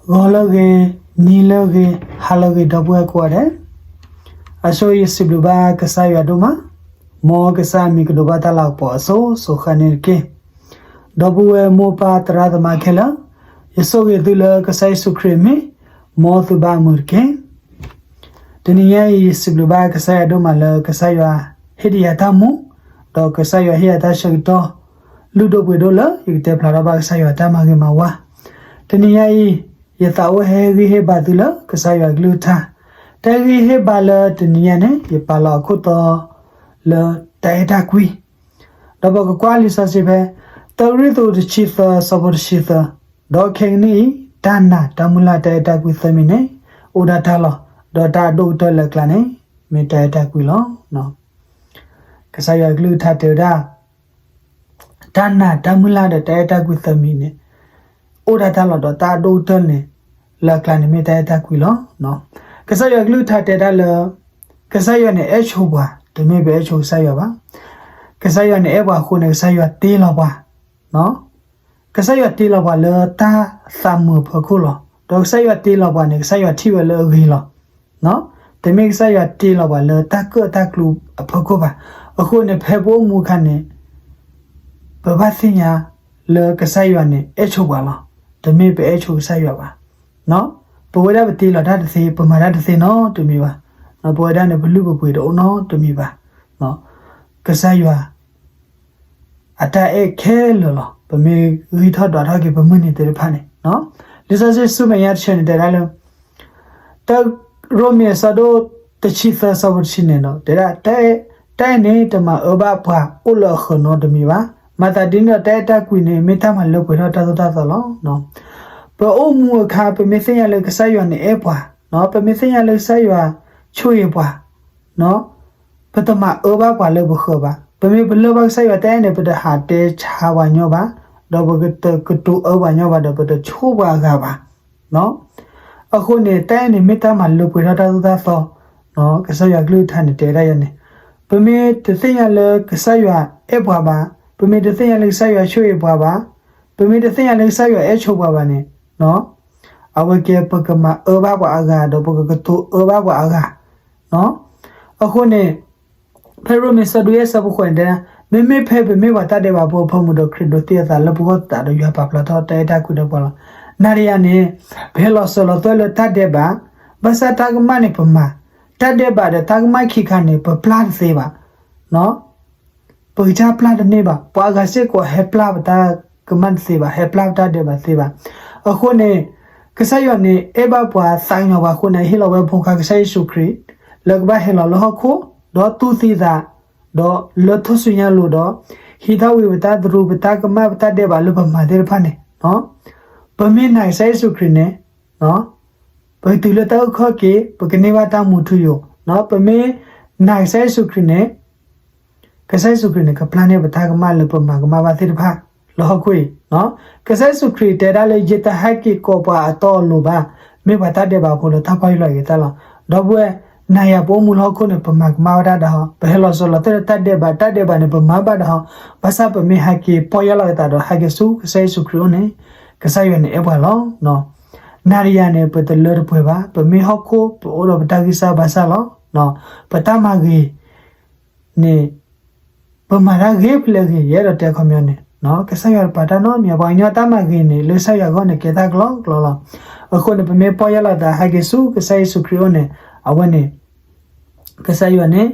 ဂီၤလၢအဂ့ၤ, နံၤလၢအဂ့ၤ, ဟါလၢအဂ့ၤ ဒီပုၢ်ဝဲၢ်ကိးဂၤဒဲး, အဆိယစံးဘျုးဘၣ်ကစၢ်ယွၤဒိၣ်မး, မ်ကစၢ်မံၤကဒိးဘၣ်တၢ်လၤကပီၤအစိၤစိၤဃၣ်န့ၣ်တက့ၢ်. ဒီပုၢ်ဝဲၢ်မိၢ်ပၢ်သရၣ်သမါခဲလၢာ်, ယဆိၣ်ဂ့ၤသုလၢကစၢ်ယ့ၣ်ၡူးခရံာ်အမံၤ, မ်သုဘၣ်မုာ်တက့ၢ်. တနံၤညါအံၤ ယစံးဘျုးဘၣ်ကစၢ်ယွၤဒိၣ်မးလၢကစၢ်ယွၤဟ့ၣ်ဒံးယၤတၢ်မူ, ဒီးကစၢ်ယွၤဟ့ၣ်ယၤတၢ်ဆၢကတီၢ် လုၢ်ဒိၣ်ပှ့ၤဒိၣ်လၢယကတဲဖျါထီၣ်ဘၣ်ကစၢ်ယွၤတၢ်မၤဂ့ၤမၤဝါ. တနံၤညါအံၤ ယသးအိၣ်ဟ့ၣ်ဂံၢ်ဟ့ၣ်ဘါသုလၢကစၢ်ယွၤကလုၢ်ကထါ, တၢ်ဟ့ၣ်ဂံၢ်ဟ့ၣ်ဘါလၢတနံၤညါန့ၣ် ယပာ်လီၤအခိၣ်တီလၢတၢ်အဲၣ်တၢ်ကွံ ဒီးပကကွၢ်လံာ်စီဆှံဖဲ တၢကရံၣ်သူးတဆံသၢ ဆၢဖိတဆံသၢ, ဒီးခဲကနံၣ်အံၤ တၢ်နာ် တၢ်မုၢ်လၢ် တၢ်အဲၣ်တၢ်ကွံသၢမံၤန့ၣ် အိၣ်ဒၣ်တၢ်လီၤ. ဒီးတၢ်အဒိၣ်ကတၢၢ်လၢအကျါန့ၣ် မ့ၢ်တၢ်အဲၣ်တၢ်ကွံလီၤ. ကစၢ်ယွၤကလုၢ်ကထါတဲဝဲဒၣ် တၢ်နာ် တၢ်မုၢ်လၢ်ဒီးတၢ်အဲၣ်တၢ်ကွံသၢမံၤန့ၣ် အိၣ်ဒၣ်တၢ်လီၤ. ဒီးတၢ်အဒိၣ်ကတၢၢ်န့ၣ် လၢအကျါန့ၣ်မ့ၢ်တၢ်အဲၣ်တၢ်ကွံလီၤ. ကစၢ်ယွၤကလုၢ်ကထါတဲဒၣ်လၢ ကစၢ်ယွၤန့ၣ် အဲၣ်ဆိပှၤ, တမ့ၢ်ပအဲၣ်ဆိကစၢ်ယွၤဘၣ်. ကစၢ်ယွၤန့ၣ် အဲၣ်ပှၤအဃိန့ၣ် ကစၢ်ယွၤတ့လီၤပှၤ ကစၢ်ယွၤတ့လီၤပှၤလၢတၢ်သးမုာ်အဖီခိၣ်လီၤ. ဒီးကစၢ်ယွၤတ့လီၤပှၤန့ၣ် ကစၢ်ယွၤထံၣ်ဝဲလၢအဂ့ၤလီၤ. တမ့ၢ်ကစၢ်ယွၤတ့လီၤပှၤလၢတၢ်ကၢၣ်တၢ်ကျူအဖီခိၣ်ဘၣ်. အဃိန့ၣ် ဖဲပအိၣ်မူအခါန့ၣ် ပဘၣ်သ့ၣ်ညါလၢကစၢ်ယွၤန့ၣ် အဲၣ်ဆိပှၤလီၤ. တမ့ၢ်ပအဲၣ်ဆိကစၢ်ယွၤဘၣ်. ပဝဲဒၣ်ပတ့လီၤတၢ်တသ့, ပမၤတၢ်တသ့နီတမံၤဘၣ်. ပဝဲဒၣ်န့ၣ် ပလုၢ်ပပှ့ၤတအိၣ်နီတမံၤဘၣ်. ကစၢ်ယွၤ အတၢ်အဲၣ်ခဲလၢာ်လီၤ. ပမ့ၢ်ဂံၢ်ထီၣ်ဒွးထီၣ်က့ၤ ပမုၢ်နံၤသ့ၣ်တဖၣ်န့ၣ်, လံာ်စီဆှံဆူမဲာ်ညါတဆၢန့ၣ် တဲဒၣ်လၢ တၢ ရိမ့ၤအဆၢဒိၣ် တဆံသၢ ဆၢဖိတဆံန့ၣ်ဒီး တဲဒၣ် တၢ်အဲၣ်န့ၣ် တမၤအၢဘၣ်ပှၤအိၣ်လၢအဃၢၤနီတမံၤဘၣ်. မၤသးဒ်န့ၣ်ဒီး တၢ်အဲၣ်တၢ်ကွံန့ၣ် မ့ၢ်တၢ်မၤလၢပှဲၤထီၣ်တၢ်သိၣ်တၢ်သီလီၤ. ပအိၣ်မူအခါ ပမ့ၢ်သ့ၣ်ညါလၢကစၢ်ယွၤန့ၣ်အဲၣ်ပှၤ, ပမ့ၢ်သ့ၣ်ညါလၢကစၢ်ယွၤဆိၣ်ဂ့ၤပှၤ ပတမၤအၢဘၣ်ပှၤလၢပဃၢၤဘၣ်. ပမ့ၢ်ပလၢၢ်ဘၣ်ကစၢ်ယွၤတၢ်အဲၣ်န့ၣ် ပတဟးတဲဆါပှၤညီဘၣ်, ဒီးပကတကတိၤအၢပှၤညီဘၣ်, ဒီးပတဆိၣ်ပှၤအဂၤဘၣ်. အဃိန့ၣ် တၢ်အဲၣ်န့ၣ် မ့ၢ်တၢ်မၤလၢပှဲၤထီၣ်တၢ်သိၣ်တၢ်သီ, ကစၢ်ယွၤကလုၢ်ကထါန့ၣ် တဲဒၣ်ယၤန့ၣ်, ပမ့ၢ်တသ့ၣ်ညါလၢကစၢ်ယွၤအဲၣ်ပှၤဘၣ်, ပမ့ၢ်တသ့ၣ်ညါလၢကစၢ်ယွၤဆိၣ်ဂ့ၤပှၤဘၣ်, ပမ့ၢ်တသ့ၣ်ညါလၢကစၢ်ယွၤအဲၣ်ဆိပှၤဘၣ်န့ၣ် အဝဲကဲ ပကမၤအၢဘၣ်ပှၤအဂၤ ဒီးပကကတိၤအၢဘၣ်ပှၤအဂၤ. အဃိန့ၣ် ဖဲရိမ့ၤဆၢဒိၣ်ယဲၢ်ဆၢဖိဃိးန့ၣ်တဲဒၣ်, မ့မ့ၢ်ဖဲပမ့ၢ်ပှၤတၢ်ဒဲးဘးဖိအဖၢမုၢ်ဒီး ခရံာ်ဒိးသံအသးလၢပဂီၢ်သတးဒီး ယွၤပာ်ဖျါထီၣ်တၢ်အဲၣ်တၢ်ကွံဒီးပှၤလီၤ. နၤဒီးယၤန့ၣ် ပဟဲလီၤစၢၤလီၤသွဲၣ်လၢတၢ်ဒဲးဘး, ဘၣ်ဆၣ်တၢ်ကမၣ်န့ၣ်ပမၤ, တၢ်ဒဲးဘးဒီးတၢ်ကမၣ်ခံခါန့ၣ် ပပျၢ်တသ့ဘၣ်. ပကစၢ်ပျၢ်တန့ၢ်ဘၣ်, ပှၤအဂၤစ့ၢ်ကီးဟဲပျၢ်ပတၢ်ကမၣ်တသ့ဘၣ်, ဟဲပျၢ်ပတၢ်ဒဲးဘးတသ့ဘၣ်. အဃိန့ၣ် ကစၢ်ယွၤန့ၣ် အဲၣ်ဘၣ်ပှၤသးကညီၤပှၤအဃိန့ၣ် ဟ့ၣ်လီၤဝဲဖိခွါကစၢ်ယ့ၣ်ၡူးခရံာ် လၢကဘၣ်ဟဲလီၤလၢဟီၣ်ခိၣ်, ဒီးတူၢ်သံသး, ဒီးလၢထူၣ်စုညါအလိၤဒီး ဟံးထီၣ်ဝံၤပတၢ်သရူး ပတၢ်ကမၣ် ပတၢ်ဒဲးဘးလၢပမၤသ့ၣ်တဖၣ်န့ၣ်, ပမ့ၢ်နာ်ကစၢ်ယ့ၣ်ၡူးခရံာ်န့ၣ် ပကတုၤလၢတၢ်အုၣ်ခီၣ်က့ၤ, ပကန့ၢ်ဘၣ်တၢ်မူထူယိာ်. ပမ့ၢ်နာ်ကစၢ်ယ့ၣ်ၡူးခရံာ်န့ၣ် ကစၢ်ယ့ၣ်ၡူးခရံာ်န့ၣ် ကပျၢ်န့ၢ်ပတၢ်ကမၣ်လၢပမၤကမၣ်ဘၣ်သ့ၣ်တဖၣ် လၢဟီၣ်ခိၣ်အံၤ. ကစၢ်ယ့ၣ်ၡူးခရံာ်တဲဒၣ်လၢ ယတဟဲက့ၤကိးပှၤအတီအလိၤဘၣ်, မ့ၢ်ပှၤတၢ်ဒဲးဘးဖိလၢတၢ်ပီၢ်ယၢ်လီၤက့ၤတၢ်လီၤ. ဒီပုၢ်ဝဲၢ်, နၤယၤပအိၣ်မူလၢဟီၣ်ခိၣ်န့ၣ် ပမၤကမၣ်ဝဲဒၣ်ဒီး, ပဟဲလီၤစၢၤလီၤသွဲၣ်လၢတၢ်ဒဲးဘး, တၢ်ဒဲးဘးန့ၣ် ပမၤဘၣ်ဒီး, ဘၣ်ဆၣ်ပမ့ၢ်ဟဲက့ၤပီၢ်ယၢ်လီၤက့ၤသးဒီး ဟဲက့ၤဆူကစၢ်ယ့ၣ်ၡူးခရံာ်အအိၣ်န့ၣ်, ကစၢ်ယွၤန့ၣ်အဲၣ်ပှၤလီၤ. နၤဒီးယၤန့ၣ် ပတလၢတပှဲၤဘၣ်, ပမ့ၢ်ဟီၣ်ခိၣ် ပအိၣ်ဒီးပတၢ်ဂံၢ်စၢ်ဘါစၢ်လီၤ. ပတၢ်မၤဂ့ၤန့ၣ် ပမၤတၢ်ဂ့ၤဖဲလဲၣ်ဂ့ၤ ယအဲၣ်ဒိးတဲခီပညီန့ၣ်, ကစၢ်ယွၤတပာ်တၢ်နီတမံၤ, ပှၤကညီတၢ်မၤဂ့ၤန့ၣ် လၢကစၢ်ယွၤအဂီၢ်န့ၣ် ကဲတၢ်ကလီကလီလီၤ. အဃိန့ၣ် ပမ့ၢ်ပီၢ်ယၢ်လီၤသး ဟဲက့ၤဆူကစၢ်ယ့ၣ်ၡူးခရံာ်အအိၣ်န့ၣ်, အဝဲန့ၣ် ကစၢ်ယွၤန့ၣ်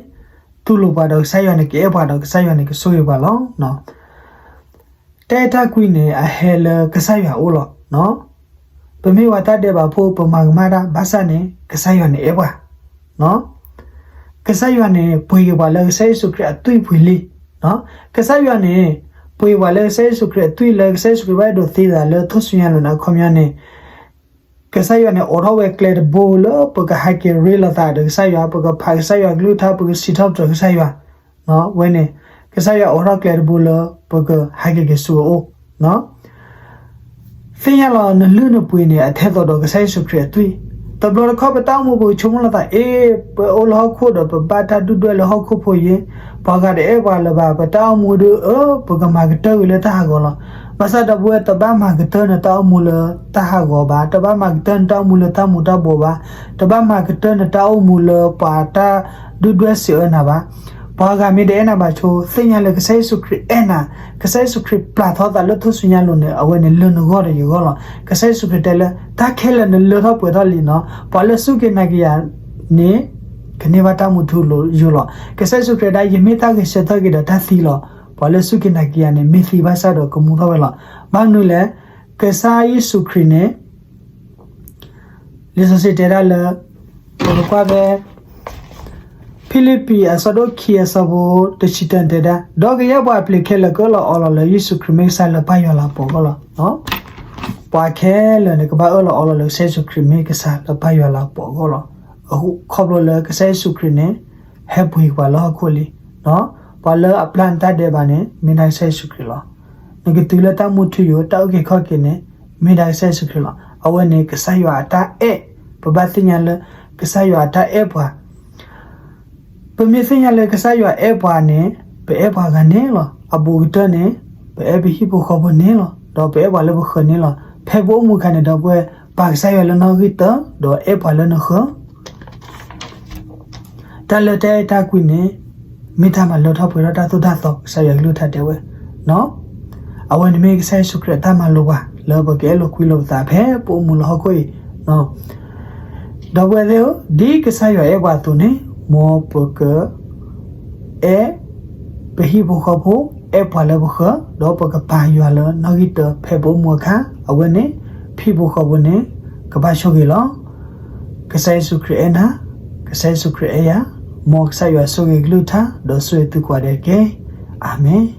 တူၢ်လိာ်ပှၤဒီး ကစၢ်ယွၤန့ၣ် ကအဲၣ်ပှၤဒီး ကစၢ်ယွၤန့ၣ် ကဆိၣ်ဂ့ၤပှၤလီၤ. တၢ်အဲၣ်တၢ်ကွံန့ၣ် အဟဲလၢကစၢ်ယွၤအအိၣ်လီၤ. ပမ့ၢ်ပှၤတၢ်ဒဲးဘးဖိ ပမၤကမၣ်တၢ် ဘၣ်ဆၣ်န့ၣ် ကစၢ်ယွၤန့ၣ်အဲၣ်ပှၤ ကစၢ်ယွၤန့ၣ် ပှ့ၤက့ၤပှၤလၢကစၢ်ယ့ၣ်ၡူးခရံာ်အသွံၣ်ပှ့ၤလံ. ကစၢ်ယွၤန့ၣ် ပှ့ၤပှၤလၢကစၢ်ယ့ၣ်ၡူးခရံာ်အသွံၣ် လၢကစၢ်ယ့ၣ်ၡူးခရံာ်ဘၣ်အဲၣ်ဒိးသံသးလၢထူၣ်စုညါလိၤန့ၣ် အခီပညီန့ၣ် ကစၢ်ယွၤန့ၣ် အိးထီၣ်ဝဲကျဲတဘိလၢပကဟဲက့ၤရ့လိာ်သးဒီးကစၢ်ယွၤ, ပကဖးကစၢ်ယွၤကလုၢ်ကထါ, ပကစံးထီၣ်ပတြၢၤကစၢ်ယွၤ. ဝဲန့ၣ် ကစၢ်ယွၤအိးထီၣ်ကျဲတဘိလၢ ပကဟဲက့ၤက့ၤဆူအအိၣ် သ့ၣ်ညါလီၤနလုၢ်နပှ့ၤန့ၣ် အထဲသိးဒီးကစၢ်ယ့ၣ်ၡူးခရံာ်အသွံၣ်. တဘျီတခီၣ်ပတၢ်အိၣ်မူပကဆိကမိၣ်လီၤသး အ့ ပအိၣ်လၢဟီၣ်ခိၣ်ဒီးပဘၣ်တၢ်ဒုၣ်ဒွဲၣ်လၢဟီၣ်ခိၣ်ဖိအံၤ, ပှၤဂၤတအဲၣ်ပှၤလၢၤဘၣ်, ပတၢ်အိၣ်မူဒုးအၢ ပကမၤကတၢၢ်ကွံာ်လၢတၢ်ဟးဂီၤလီၤ. ဘၣ်ဆၣ်ဒီပုၢ်ဝဲၢ် တဘၣ်မၤကတၢၢ်နတၢ်အိၣ်မူလၢတၢ်ဟးဂီၤဘၣ်, တဘၣ်မၤကတၢၢ်နတၢ်အိၣ်မူလၢတၢ်မူၤတၢ်ဘှီးဘၣ်, တဘၣ်မၤကတၢၢ်နတၢ်ဒုၣ်ဒွဲၣ်စံးအၢနၤဘၣ်. ပှၤဂၤမ့ၢ်တအဲၣ်နၤဘၣ်ဆိ, သ့ၣ်ညါလၢကစၢ်ယ့ၣ်ၡူးခရံာ်အဲၣ်နၤ, ကစၢ်ယ့ၣ်ၡူးခရံာ်ပျၢ်ထီသးလၢထူၣ်စုညါလိၤန့ၣ် အဝဲန့ၣ်လၢနဂီၢ်ဒီးယဂီၢ်လီၤ. ကစၢ်ယ့ၣ်ၡူးခရံာ်တဲလၢ တၢ်ခဲလၢာ်နလၢထီၣ်ပှဲၤထီၣ်လံနီၤ, ပှၤလၢစူၢ်က့ၤနာ်က့ၤယၤန့ၣ် ကန့ၢ်ဘၣ်တၢ်မူထူယိာ်လီၤ. ကစၢ်ယ့ၣ်ၡူးခရံာ်ဒၣ် ယမ့ၢ်တၢ်ဂဲၤဆၢထၢၣ်က့ၤဒီးတၢ်သံလီၤ. ပှၤလၢစူၢ်က့ၤနာ်က့ၤယၤန့ၣ် မ့ၢ်သံဘၣ်ဆၣ်ဒီးကမူထီၣ်ဝဲလီၤ. ဘၣ်မနုၤလဲၣ်, ကစၢ်ယ့ၣ်ၡူးခရံာ်န့ၣ် လံာ်စီဆှံတဲဒၣ်လၢ ပကကွၢ်ဖဲ ဖံလံးပံးအဆၢဒိၣ်ခံအဆၢဖိတဆံတၢန့ၣ်တဲဒၣ်, ဒီးကယဲၢ်ပှၤအပျ့ၤခဲလၢာ်ကအၢၣ်လီၤအီလီၤလၢယ့ၣ်ၡူးခရံာ်မ့ၢ်ကစၢ်လၢပၢ်ယွၤလၤကပီၤအဂီၢ်လီၤ. ပှၤခဲလၢာ်န့ၣ် ကဘၣ်အၢၣ်လီၤအီလီၤလၢကစၢ်ယ့ၣ်ၡူးခရံာ်မ့ၢ်ကစၢ်လၢပၢ်ယွၤလၤကပီၤအဂီၢ်လီၤ. အဃိခီဖျိလၢကစၢ်ယ့ၣ်ၡူးခရံာ်န့ၣ် ဟဲပှ့ၤပှၤလၢဟီၣ်ခိၣ်လံ, ပှၤလၢအပျၢ်နတၢ်ဒဲးဘးန့ၣ် မ့ၢ်ဒၣ်ကစၢ်ယ့ၣ်ၡူးခရံာ်လီၤ. နကတုၤလၢတၢ်မူထူယိာ် တၢ်အုၣ်က့ၤခီၣ်က့ၤန့ၣ် မ့ၢ်ဒၣ်ကစၢ်ယ့ၣ်ၡူးခရံာ်လီၤ. အဝဲန့ၣ်ကစၢ်ယွၤအတၢ်အဲၣ်, ပဘၣ်သ့ၣ်ညါလၢ ကစၢ်ယွၤအတၢ်အဲၣ်ပှၤ ပမ့ၢ်သ့ၣ်ညါလၢကစၢ်ယွၤအဲၣ်ပှၤန့ၣ် ပအဲၣ်ပှၤဂၤန့ၣ်လီၤ. အဘူးကတၢၢ်န့ၣ် ပအဲၣ်ပဟံၣ်ဖိဃီဖိန့ၣ်လီၤ. ဒီးပအဲၣ်ပှၤလၢပဃၢၤန့ၣ်လီၤ. ဖဲပအိၣ်မူအခါန့ၣ် ဒီပုၢ်ဝဲၢ် ပာ်ကစၢ်ယွၤလၢနီၣ်ဂံၢ်တၢ ဒီးအဲၣ်ပှၤလၢနဃၢၤ တၢ်လၢတၢ်အဲၣ်တၢ်ကွံန့ၣ် မ့ၢ်တၢ်မၤလၢထီၣ်ပှဲၤထီၣ်တၢ်သိၣ်တၢ်သီ ကစၢ်ယွၤကလုၢ်ကထါတဲဝဲ, အဝဲန့ၣ်မ့ၢ်ကစၢ်ယ့ၣ်ၡူးခရံာ်အတၢ်မၤလိာ်ပှၤ လၢပကအဲၣ်လိာ်ကွံလိာ်ပသးဖဲပအိၣ်မူလၢဟီၣ်ခိၣ်အံၤ, ဒီပုၢ်ဝဲၢ်သ့ၣ်ဧၢ, ဒ်ကစၢ်ယွၤအဲၣ်ပှၤအသိးန့ၣ် မ်ပက အဲၣ်ပဟံၣ်ဖိဃီဖိ, အဲၣ်ပှၤလၢပဃၢၤ, ဒီးပကပာ်ယွၤလၢနီၣ်ဂံၢ်တၢ ဖဲပအိၣ်မူအခါ, အဝဲန့ၣ် ပဟံၣ်ဖိဃီဖိန့ၣ် ကဘၣ်ဆိၣ်ဂ့ၤလီၤ. ကစၢ်ယ့ၣ်ၡူးခရံာ်အဲၣ်နၤ, ကစၢ်ယ့ၣ်ၡူးခရံာ်အဲၣ်ယၤ, မ်ကစၢ်ယွၤဆိၣ်ဂ့ၤကလုၢ်ကထါ ဒီးဆိၣ်ဂ့ၤသုကိးဂၤဒဲးတက့ၢ်. အၤမ့ၣ်.